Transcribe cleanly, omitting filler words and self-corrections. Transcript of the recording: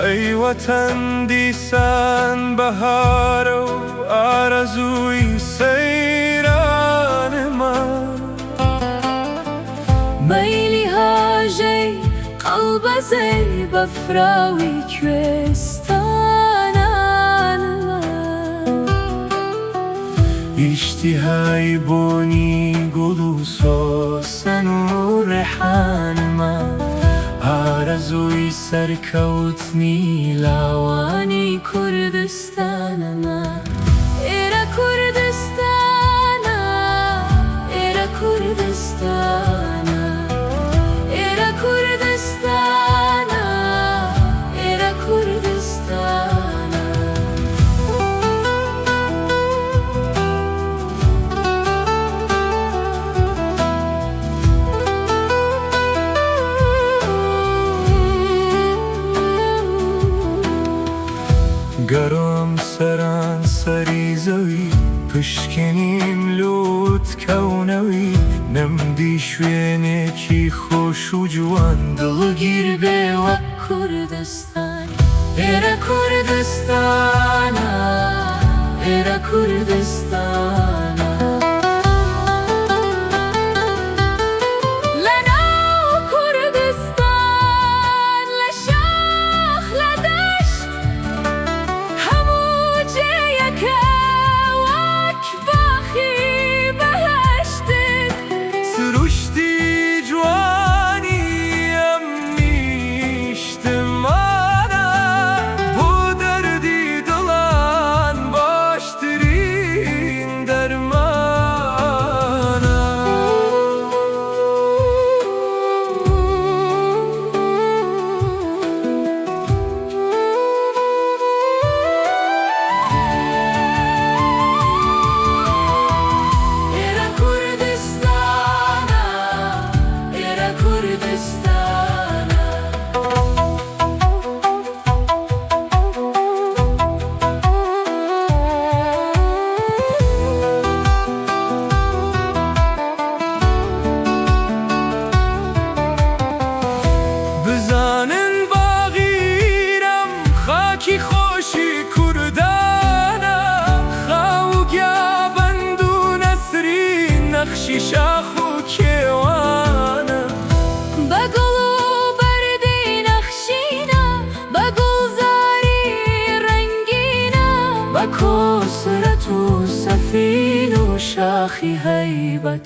ئەی وەتەن دیسان بەهارە و ئارەزووی سەیرانمە. مەیلی هاژەی قەڵبەزەی بەفراوی کوێستانانمە. ئیشتیهای بۆنی گوڵ و سۆسەن و ڕێحانمە. ئارەزووی سەرکەوتنی لاوانی کوردستانمە. ئێرە کوردستانە، ئێرە کوردستانە، ئێرە کوردستانە، ئێرە کوردستانە. گەڕام سەرانسەری زەوی، پشکنیم لووتکە و نەوی، نەمدی شوێنێکی خۆش و جوان دڵگیر بێ وەک کوردستان. ئێرە کوردستانە، ئێرە کوردستانە. لەناو کوردستان، لە شاخ لە دەشت، هەموو جێیەکە وەک باخی بەهەشتت. سروشتی جوانی ئەم نیشتمانە، بۆ دەردی دڵان باشترین دەرمانە. ئێرە کوردستانە، ئێرە کوردستانە. بزانن باغیرم خاکی خۆشی کوردانە، خاو و گیابەند و نەسرین نەخشی شاخ و کێوانە. بە گوڵ و بەردی نەخشینە، بە گوڵزاری ڕەنگینە. بە کۆسرەت و سەفین و شاخی هەیبەت.